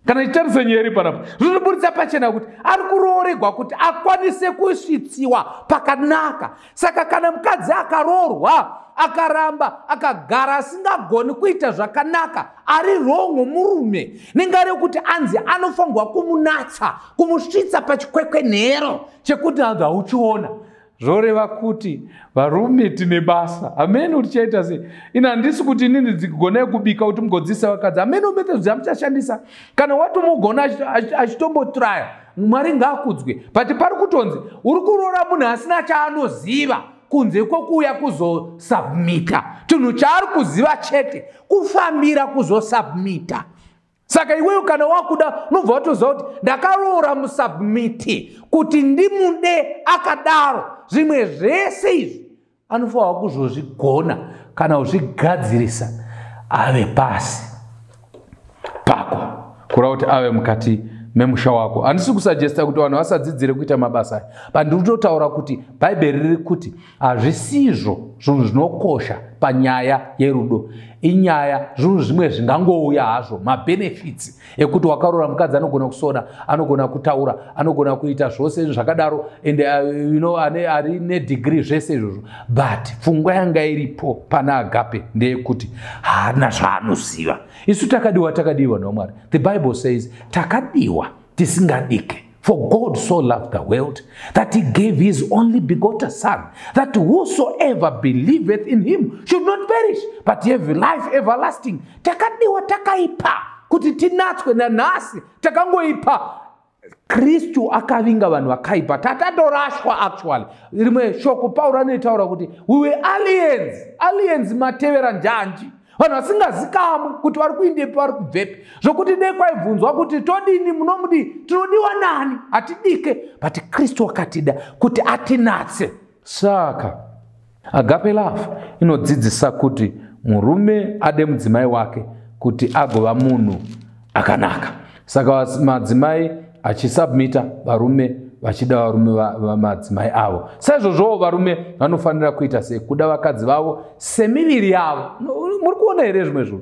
Kana chitarisa nyaya iri panapa, zvinoburitsa pachena kuti ari kurooregwa kuti akwanise kusvitsiwa pakanaka. Saka kana mukadzi akaroorwa, akaramba akagara asingagoni kuita zvakanaka, ari wrong murume, nengari yekuti anzi anofanirwa kumunatsa, kumusvitsa pachikwekwenhero chekuti anzi hauchiona. Zvoreva kuti varume tine basa. Hamene tichaita sei? Ina handisi kuti inini dzigonai kubika kuti mugodzisa vakadzi. Hamene methods amuchashandisa. Kana watomugona achitombotraya, Mwari ngaakudzwe. But pari kutonzi uri kuroora munhu asina chaanoziva kunze kwokuuya kuzosubmita. Chinhu chaari kuziva chete kufambira kuzosubmita. Saka iweyo kana wakuda, unobva watoziva kuti ndakaroora musubmiti kuti ndimude akadaro. Zvimwe zvese izvi anofanirwa kuzozvigona kana kuzvigadzirisa ave pasi pako, kureva kuti ave mukati memusha wako. Handisi kusuggesta kuti vanhu vasadzidzire kuita mabasa aya, but ndiri kutotaura kuti Bhaibheri riri kuti hazvisizvo zvinhu zvinokosha panyaya yerudo. Inyaya zvinhu zvimwe zvingangouya hazvo, mabenefits ekuti wakaroora mukadzi anogona kusona, anogona kutaura, anogona kuita zvose zvakadaro, and ane ari nedegree, zvese izvozvo. But pfungwa yanga iripo pana agape ndeyekuti haana zvaanoziva. Isu takadiwa, takadiwa naMwari. The Bible says takadiwa tisingadike. For God so loved the world that he gave his only begotten Son, that whosoever believeth in him should not perish, but have life everlasting. Takadiwa takaipa kuti tinatswe. Nanhasi takangoipa. Kristu akavinga vanhu vakaipa. Tatatorashwa actually. Rimwe shoko Pauro anoitaura kuti we were aliens. Aliens matevera njanji. Vanhu vasingazikamwi kuti vari kuindepi vari kubvepi. Zvokuti dei kwaibvunzwa kuti todini munomudii, tinodiwa nani, hatidike. But Kristu akatida kuti atinatse. Saka agape love inodzidzisa kuti murume ade mudzimai wake kuti agova munhu akanaka. Saka madzimai achisubmita, varume vachida varume madzimai avo. Saizvozvowo varume vanofanira kuita sekuda vakadzi vavo semiviri yavo. Muri kuona here zvimwe zvinhu?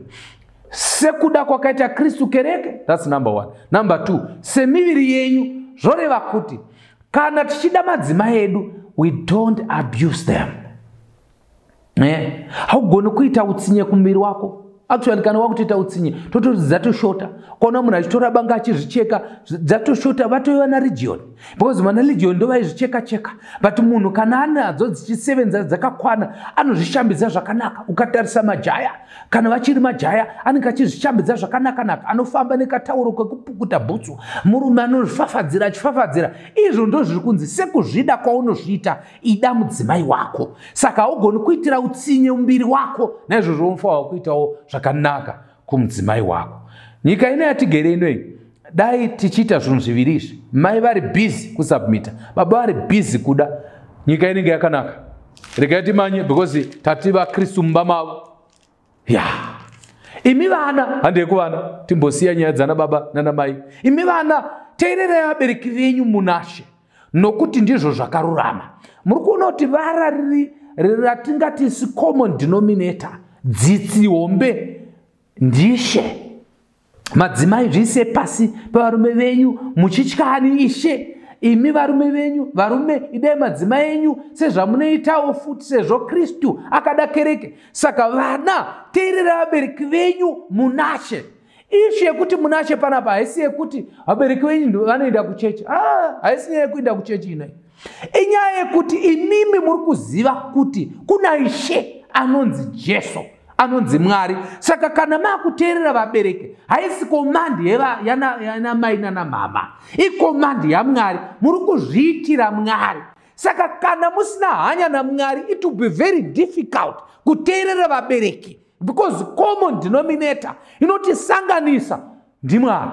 Sekuda kwakaita Kristu kereke, that's number 1. Number 2, semiviri yenyu. Zvoreva kuti kana tichida madzimai edu, we don't abuse them. Haugoni kuita utsinye kumuviri wako. Actually kana wakutoita utsinye tototi dzatoshota. Kuona munhu achitora banga achizvicheka, dzatoshota, vatova naregion, because vana legion ndo vaizvicheka cheka. But munhu kana anadzo dzichisevenza dzakakwana, anozvishambidza zvakanaka. Ukatarisa majaya, kana vachiri majaya, anenge achizvishambidza zvakanaka-naka, anofamba nekatauro kekupukuta bhutsu. Murume anozvifafadzira achifafadzira. Izvo ndo zviri kunzi sekuzvida kwaunozviita, ida mudzimai wako. Saka haugoni kuitira utsinye muviri wako, naizvozvo unofanira kuitawo zvakanaka kumudzimai wako. Nyika ino yatigere inoyi, dai tichiita zvinhu zviviri izvi, mai vari busy kusubmita, baba vari busy kuda, nyika inenge yakanaka. Regai timanye, because tati vaKristu mumba mavo. Ya, imi vana, handei kuvana, timbosiya nyaya dzana baba nana mai. Imi vana, teererai vabereki venyu munashe, nokuti ndizvo zvakarurama. Muri kuona kuti vara riri ratingati isi common denominator, dzitsi hombe, ndishe. Madzimai, zviise pasi pevarume venyu muchityani Ishe. Imi varume venyu, varume, idai madzimai enyu sezvamunoitawo futi, sezvo Kristu akada kereke. Saka vana, teererai vabereki venyu munashe. Ishe yekuti munashe panapa haisi yekuti vabereki venyu vanoenda kuchechi. Haisi nyaya yekuenda kuchechi inoi. Inyaya yekuti imimi muri kuziva kuti kuna Ishe anonzi Jesu, anonzi Mwari. Saka kana makuteerera vabereki, haisi command yana mai nana mama, icommand yaMwari. Muri kuzviitira Mwari. Saka kana musina hanya naMwari, it will be very difficult kuteerera vabereki, because common denominator inotisanganisa ndiMwari.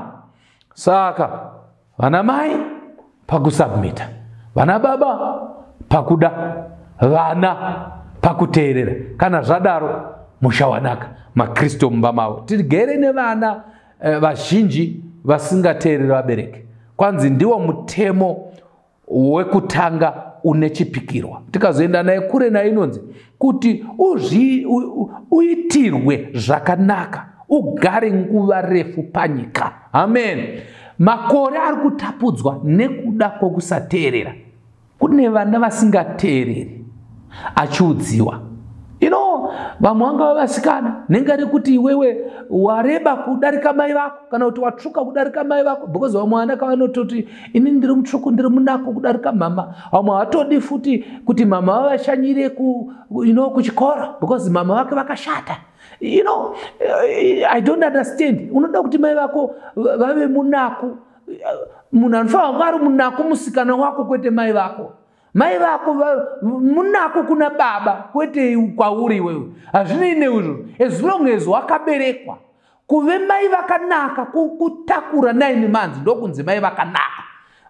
Saka vana mai pakusubmita, vana baba pakuda, vana pakuteerera. Kana zvadaro, musha wanaka, maKristu mumba mavo. Tigere nevana vazhinji vasingateereri vabereki. Kwanzi ndiwo mutemo wekutanga une chipikirwa. Tikazoenda naye kure naye, inonzi kuti uitirwe zvakanaka, ugare nguva refu panyika. Amen. Makore ari kutapudzwa nekuda kwokusateerera. Kune vana vasingateereri achiudziwa. Vamwe vangava vasikana, nenga rekuti iwewe wareba kudarika mai vako, kana kuti watsvuka kudarika mai vako, because vamwe vana kavanototi ini ndiri mutsvuku, ndiri munako kudarika mama. Vamwe havatodi futi kuti mama vavashanyire kuchikoro, because mama vake vakashata. I don't understand. Unoda kuti mai vako vave munaku. Munhu anofanira kunge ari munaku musikana wako, kwete mai vako. Mai vako munaku kuna baba, kwete kwauri iwewe. Hazvinei neizvozvo. As long as wakaberekwa kuve mai vakanaka, kutakura 9 months ndokunzi mai vakanaka,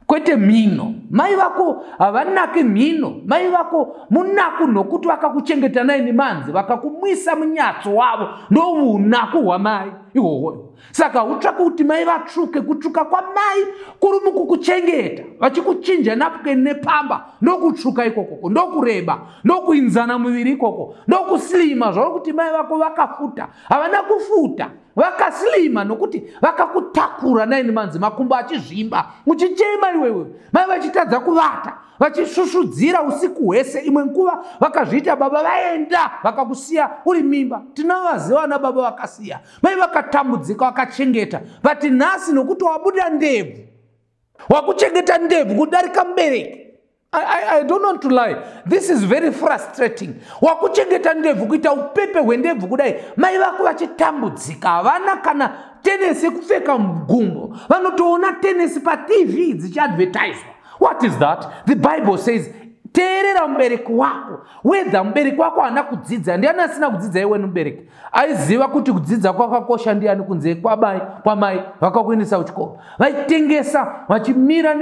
kwete mhino. Mai vako havanaki mhino. Mai vako munaku nokuti vakakuchengeta 9 months, vakakumwisa munyatso wavo. Ndounaku hwamai ihwohwo. Saka utsvake kuti mai vatsvuke. Kutsvuka kwamai kuri mukukuchengeta, vachikuchinja napukeni nepamba, ndokutsvuka ikokoko, ndokureba, ndokuinzana muviri ikoko, ndokuslima. Zvauri kuti mai vako vakafuta, havana kufuta, vakaslima nokuti vakakutakura 9 months, makumbo achizvimba, uchichema iwewe, mai vachitadza kuvata, vachisvusvudzira usiku hwese. Imwe nguva vakazviita baba vaenda, vakakusiya uri mimba. Tinovaziva vana baba vakasiya mai, vakatambudzika, vakachengeta. But nhasi nokuti wabuda ndebvu, wakuchengeta ndebvu kudarika mubereki. I don't want to lie. This is very frustrating. Wakuchengeta ndebvu kuita upepe hwendebvu kudai. Mai vako vachitambudzika, havana kana tenesi yekupfeka mugumbo. Vanotoona tenesi paTV dzichiadvertiswa. What is that? The Bible says, teerera mubereki wako. Whether mubereki wako haana kudzidza, ndiani asina kudzidza iwe mubereki? Aiziva kuti kudzidza kwakakosha ndiani kunze kwamai vakakuendesa kuchikoro. Vaitengesa vachimira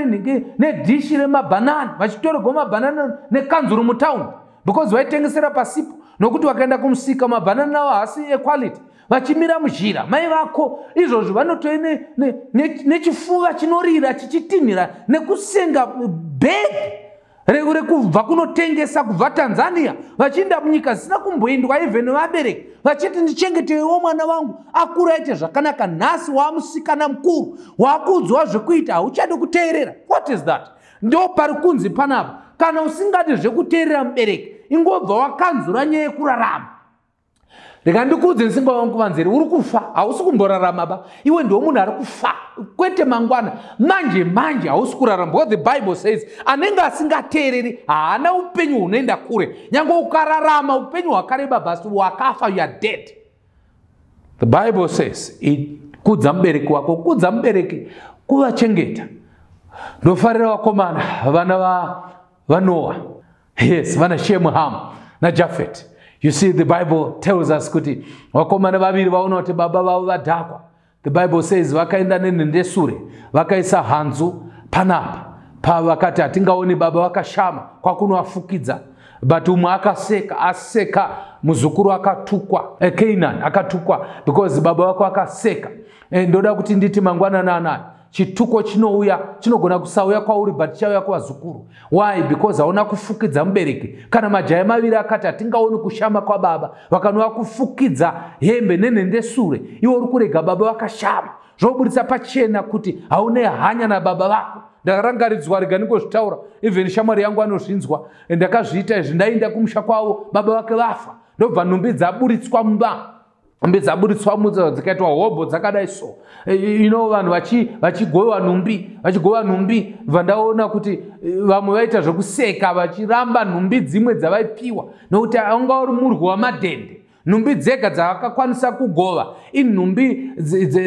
nedhishi remabhanana, vachitorerwa mabhanana nekanzuru mutauni because vaitengesera pasipo, nokuti vakaenda kumusika mabhanana avo haasi equality. Vachimira muzhira, mai vako izvozvo vanotove nechifuva chinorira chichitinhira nekusenga bhegi rekubva kunotengesa kubva Tanzania vachienda munyika zisina kumboendwa even vabereki, vachiti ndichengetewo mwana wangu akura aite zvakanaka. Nhasi waamusikana mukuru, waakuudzwa zvekuita, hauchadi kuteerera. What is that? Ndo pari kunzi panapa, kana usingadi zvekuteerera mubereki, ingobva wakanzura nyaya yekurarama. Rega ndikuudze, ndisingavanguvanzeri, uri kufa, hausi kumborarama ba. Iwe ndiwo munhu ari kufa, kwete mangwana, manje manje hausi kurarama. Because the Bible says anenge asingateereri haana upenyu hunoenda kure. Nyange ukararama upenyu hwakareba, basi wakafa, you are dead. The Bible says kudza mubereki wako. Kudza mubereki kuvachengeta. Ndofarira vakomana, vana vaNoa, yes, vana Shem, Ham naJafet. You see, the Bible tells us kuti vakomana vaviri vaona kuti baba vavo vadhakwa. The Bible says vakaenda nenhendesure, vakaisa hanzu panapa pavakati hatingaoni baba vakashama, kwakunovafukidza. But umwe akaseka, aseka muzukuru akatukwa, Canaan akatukwa because baba vako akaseka. Ndoda kuti nditi mangwanana anaya, chituko chinouya chinogona kusauya kwauri, but chauya kuvazukuru. Why? Because hauna kufukidza mubereki. Kana majaya maviri akati hatingaoni kushama kwababa, vakanova kufukidza hembe nenhendesure, iwe uri kurega baba vakashama, zvoburitsa pachena kuti haune hanya nababa vako. Ndakarangaridzwa, rega ndingozvitaura, even shamwari yangu anozvinzwa. Ndakazviita izvi, ndaenda kumusha kwavo, baba vake vafa, ndobva nhumbi dzaburitswa mumba, nhumbi dzaburitswa mudza dzikaitwa hobho dzakadai so, vanhu vachigova nhumbi, vachigova nhumbi. Bva ndaona kuti vamwe vaita zvekuseka vachiramba nhumbi dzimwe dzavaipiwa, nokuti anga uri murwi wamadhende. Nhumbi dzega dzavakakwanisa kugova inhumbi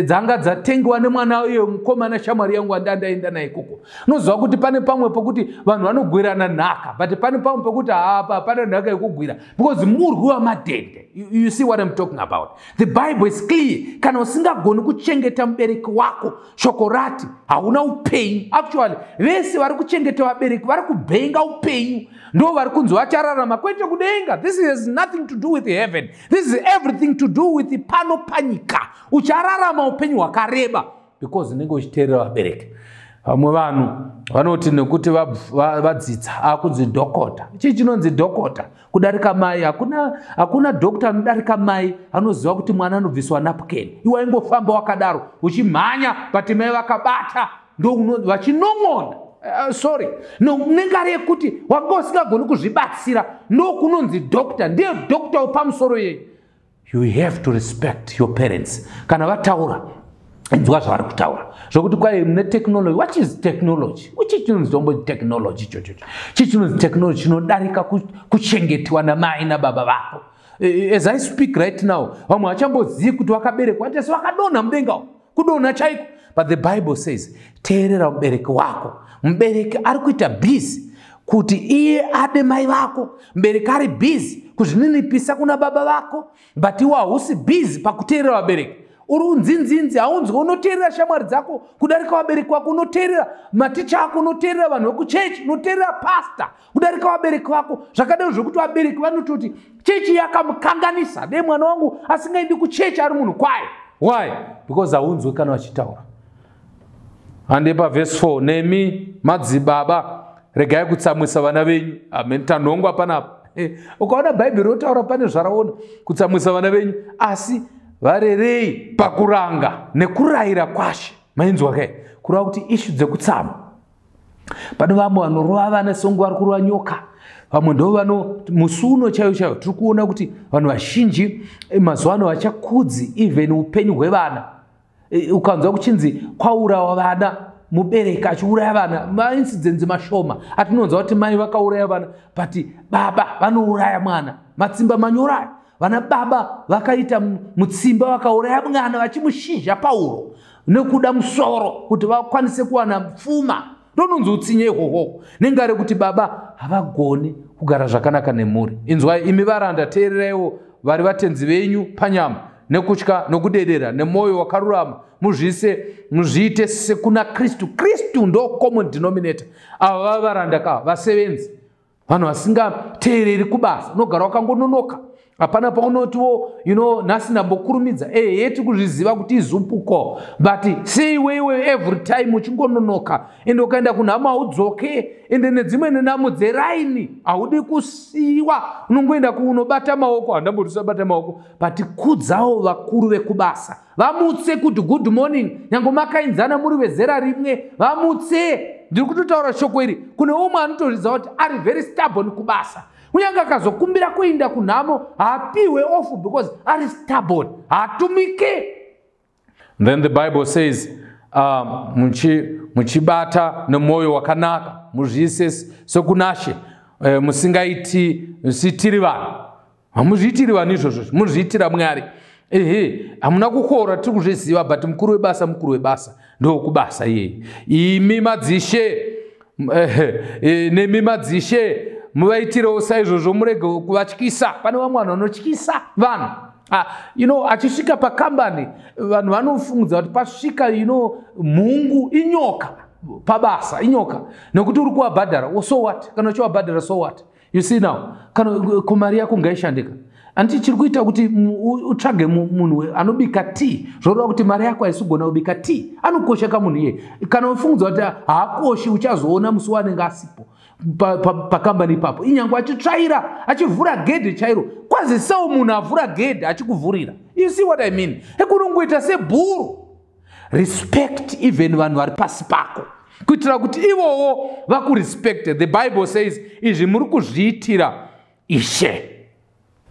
dzanga dzatengiwa nemwana uye mukomana, shamwari yangu wandandaenda naye ikoko. Unoziva kuti pane pamwe pokuti vanhu vanogwirana nhaka, but pane pamwe pokuti hapa hapana nhaka yekugwira because murwi wamadhende. You see what I'm talking about? The Bible is clear. Kana usingagoni kuchengeta mubereki wako, shoko rati hauna upenyu. Actually, vese vari kuchengeta vabereki vari kubhenga upenyu ndo vari kunzi vachararama, kwete kudenga. This has nothing to do with heaven. This is everything to do with pano panyika. Uchararama upenyu hwakareba because unenge uchiteerera vabereki. Vamwe vanhu vanoti nekuti vadzidza akunzi dhokota. Chii chinonzi dhokota kudarika mai? Hakuna, hakuna dhokota anodarika mai anoziva kuti mwana anobviswa napkin. Iwe waingofamba wakadaro uchimhanya, but mai vakabata ndo vachinong'ona. Sorry, nengari yekuti wanga usingagoni kuzvibatsira, ndokunonzi dhokta, ndiye dhokta wepamusoro yei. You have to respect your parents. Kana vataura, inzwa zvavari kutaura. Zvokuti kwai mune technology, what is technology? Uchi chinonzi tombo technology ichochocho? Chii chinonzi technology chinodarika kuchengetiwa namai nababa vako? As I speak right now, vamwe vachambozivi kuti vakaberekwa, atesi vakadonha mudenga, kudonha chaiko. But the Bible says teerera mubereki wako. Mubereki ari kuita busy kuti iye ade mai vako, mubereki ari busy kuzvininipisa kuna baba vako, but iwe hausi busy pakuteerera vabereki. Uri unzinzinzi, haunzwi. Unoteerera shamwari dzako kudarika vabereki vako, unoteerera maticha ako, unoteerera vanhu vekuchechi, unoteerera pasta kudarika vabereki vako. Zvakadaro zvokuti vabereki vanototi chechi yakamukanganisa, dei mwana wangu asingaendi kuchechi ari munhu kwaye. Why? Because haunzwi kana vachitaura. Hande pavhesi 4: nemi madzibaba, regai kutsamwisa vana venyu. Amen. Tanhongwa panapa. Ukaona Bhaibheri rotaura pane zvaraona kutsamwisa vana venyu, asi varerei pakuranga nekurayira kwashe. Mainzwa kai? Kureva kuti issue dzekutsama, pane vamwe vanorova vana songo vari kurova nyoka. Vamwe ndo vano musi uno chaiyo chaiyo tiri kuona kuti vanhu vazhinji mazuva ano vachakudzi even upenyu hwevana. Ukanzwa kuchinzi kwaurawa vana. Mubereki achiuraya vana, maincidents mashoma atinonzwa kuti mai vakauraya vana, but baba vanouraya mwana. Matsimba manyoraya, vana baba vakaita mutsimba, vakauraya mwana vachimushizha pauro nekuda musoro kuti vakwanise kuwana pfuma. Ndononzi utsinye ihwohwo, nenga rekuti baba havagoni kugara zvakanaka nemhuri. Inzwai, imi varanda, teereraiwo vari vatenzi venyu panyama, nekutya nokudedera, nemwoyo wakarurama, muzviise, muzviite sekuna Kristu. Kristu ndo common denominator. Ava vava varanda ka, vasevenzi, vanhu vasingateereri kubasa. Unogara wakangononoka, hapana paunotiwo, nhasi ndambokurumidza. Ehe, tiri kuzviziva kuti izupuko, but seiweiwe every time uchingononoka, ende ukaenda kunhamo haudzoke, ende nedzimwe nenhamo dzeraini haudi kusiyiwa, unongoenda kunobata maoko. Handamboti usabata maoko, but kudzawo vakuru vekubasa. Vamutse kuti good morning, nyange makainzana muri vezera rimwe, vamutse. Ndiri kutotaura shoko iri kune umwe anotozvidza kuti ari very stubborn kubasa. Kunyange akazokumbira kuinda kunhamo, haapiwe off because ari stubborn, haatumike. Then the Bible says, muchibata nemwoyo wakanaka, muzviise sekunashe, musingaiti musitiri vanhu. Hamuzviitiri vanhu izvozvo, muzviitira Mwari. Ehe, hamuna kukora, tiri kuzviziva, but mukuru webasa mukuru webasa, ndokubasa iyeye. Imi madzishe, nemi madzishe, muvaitirewo saizvozvo, murege kuvatyisa. Pane vamwe vanhu vanotyisa vanhu. Achisvika pakambani, vanhu vanofungudza kuti pasvika mhungu, inyoka pabasa, inyoka, nekuti uri kuvabhadhara. So what kana uchivabhadhara? So what? You see now, kana kumari yako ngaishandika. Handiti chiri kuita kuti utsvage munhu anobika tea, zvoreva kuti mari yako haisigona kubika tea. Anokosha kamunhu iye. Kana ufungudza kuti haakoshi, uchazoona musi waanenge asipo pakambani ipapo, inyange achitsvaira, achivhura gedhe chairo, kwazisewo munhu avhura gedhe achikuvhurira. You see what I mean? Ekunongoita sebhuru. Respect even vanhu vari pasi pako, kuitira kuti ivowo vakurespecte. The Bible says izvi muri kuzviitira Ishe.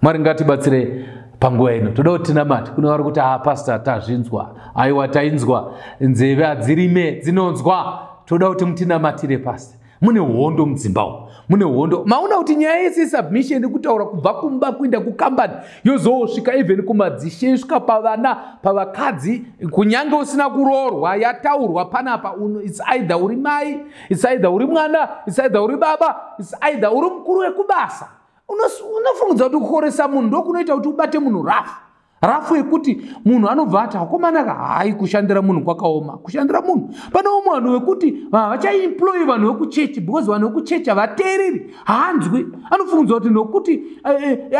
Mwari ngatibatsire panguva ino. Toda kuti tinamate. Kune vari kuti, "Ah, pastor, tazvinzwa." Aiwa, tainzwa, nzeve hadzirime, dzinonzwa. Toda kuti mutinamatire, pastor. Mune hondo mudzimba umu, mune hondo. Maona kuti nyaya yese submission kutaura kubva kumba kuenda kukambani, yozosvika even kumadzishe, isvika pavana, pavakadzi, kunyange usina kuroorwa, yataurwa panapa. It's either uri mai, it's either uri mwana, it's either uri baba, it's either uri mukuru wekubasa. Unofungudza kuti kukoresa munhu ndokunoita kuti ubate munhu rafu rafu, yekuti munhu anobva ati, "Akomanaka, hai, kushandira munhu kwakaoma, kushandira munhu." Pane umwe vanhu vekuti vachaemployi vanhu vekuchechi, because vanhu vekuchechi havateereri, haanzwi. Anofungidzwa kuti nokuti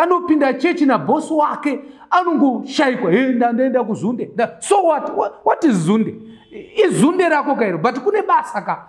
anopinda chechi nabhosi wake, anongoshayikwa. "He, ndandaenda kuzunde." So what? What is zunde? Izunde rako kairo, but kune basa ka.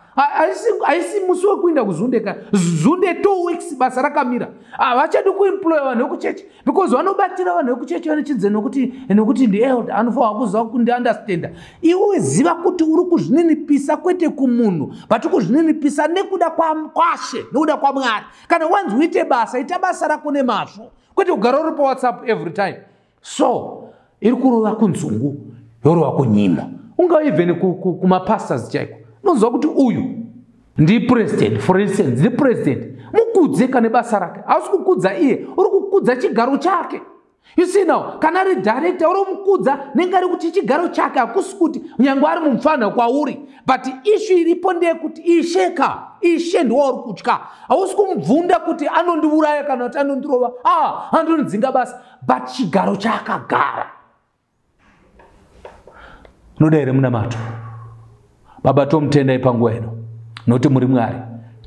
Haisi musi wekuinda kuzunde ka. Zunde 2 weeks basa rakamira. Havachadi kuemploya vanhu vekuchechi because vanobatira vanhu vekuchechi vane chinze, nekuti ndielder, anofanira kuziva kundiunderstanda. Iwe ziva kuti uri kuzvininipisa kwete kumunhu, but kuzvininipisa nekuda kwashe, nekuda kwaMwari. Kana wanzi uite basa, ita basa rako nemazvo, kwete kugara uri paWhatsApp every time. So iri kurova kunzungu, yorova kunyimo, ungava even kumapastors chaiko. Unoziva kuti uyu ndipresident, for instance, ndipresident, mukudze kane basa rake. Hausi kukudza iye, uri kukudza chigaro chake. You see now, kana ari director, uri mukudza nenge ari kuti chigaro chake. Hakusi kuti nyange ari mumufana kwauri, but issue iripo ndeyekuti ishe ka, ishe ndiwauri kutya. Hausi kumubvunda kuti anondiuraya kana kuti anondirova, ah, anondidzinga basa, but chigaro chaakagara. Unoda here munamato? Baba, tomutendai panguva ino nokuti muri Mwari.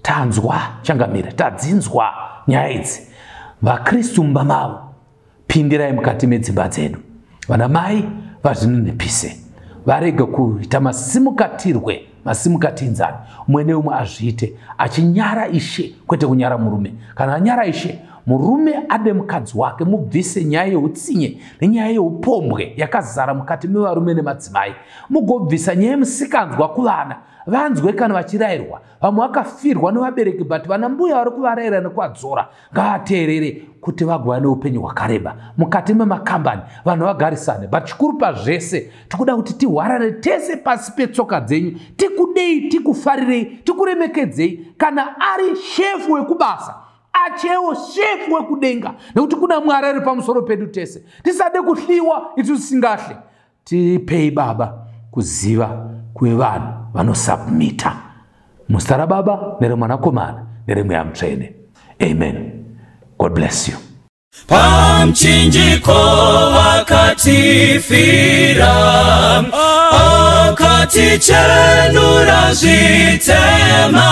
Tanzwa, changamire, tadzinzwa nyaya idzi. Vakristu mumba mavo, pindirai mukati medzimba dzedu. Vana mai vazvininipise, varege kuita masimukatirwe, masimukatinzani. Umwe neumwe azviite achinyara Ishe, kwete kunyara murume. Kana anyara Ishe, Murume ade mukadzi wake, mubvise nyaya yeutsinye nenyaya yeupombwe yakazara mukati mevarume nemadzimai. Mugobvisa nyaya yemusikanzwa kuvana, vanzwe kana vachirayirwa. Vamwe vakafirwa nevabereki, but vana mbuya vari kuvarayira nekuvadzora, ngavateerere kuti vagova neupenyu hwakareba. Mukati memakambani vanhu vagarisane, but chikuru pazvese tikuda kuti tihwarare tese pasi petsoka dzenyu, tikudei, tikufarirei, tikuremekedzei. Kana ari shefu wekubasa, achewo shefu wekudenga, nekuti kuna Mwari ari pamusoro pedu tese. Tisade kuhliwa isu tisingahle. Tipei Baba kuziva kwevanhu vanosubmita. Muzita raBaba nereMwanakomana nereMweya Mutsvene, amen. God bless you. Pamchinjiko akatifira, akatichenura zvitema,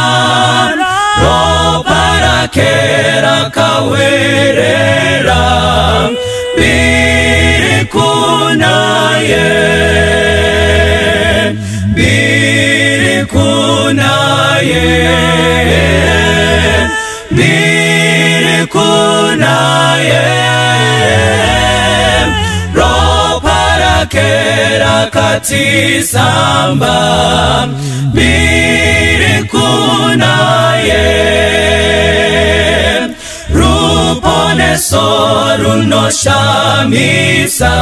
ropa rake rakawerera, mbiri kunaye, mbiri kunaye, mbiri kunaye, ropa rake rakatisamba, mbiri kunaye, ruponeso runoshamisa,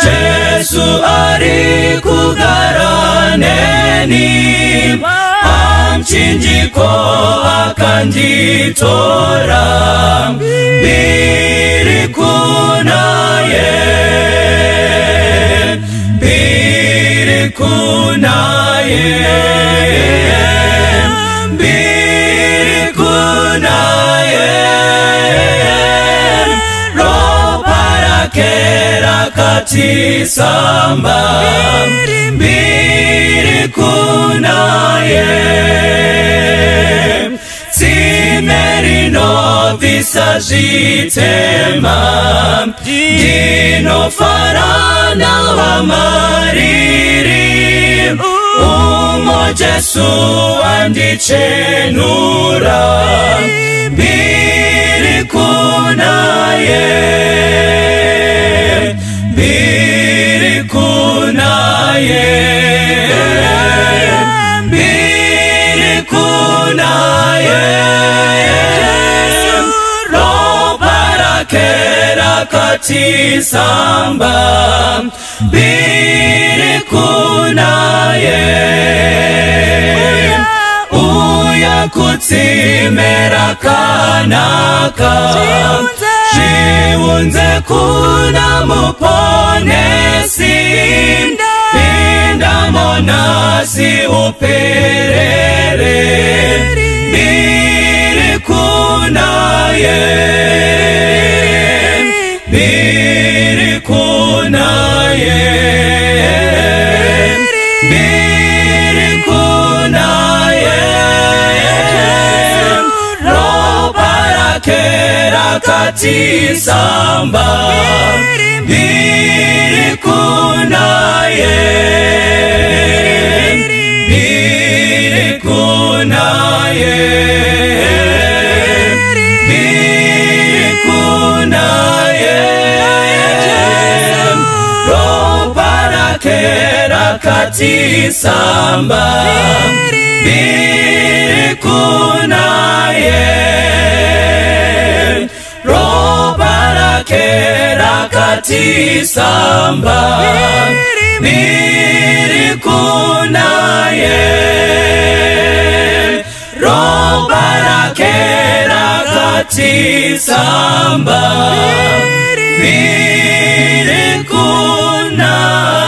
Jesu ari kugara neni, pamchinjiko akanditora, mbiri kunaye, mbiri kunaye, mbiri kunaye, ropa rake rakatisamba, mbiri kunaye, tsime rinobvisa zvitema, ndinofara nawamariri, umo Jesu andichenura, mbiri kunaye, mbiri kunaye, mbiri kunaye, ropa rake rakatisamba, mbiri kunaye, uya kutsime rakanaka, zviunze kuna Muponesi, pinda monasi uperere, mbiri kunaye, mbiri kunaye, mbiri kunaye, ropa rake rakatisamba, mbiri kunaye, mbiri kunaye, mbiri kunaye, ropa rake rakatisamba, mbiri kunaye, ropa rake rakatisamba, mbiri kunaye, ropa rake rakatisamba, mbiri kunaye.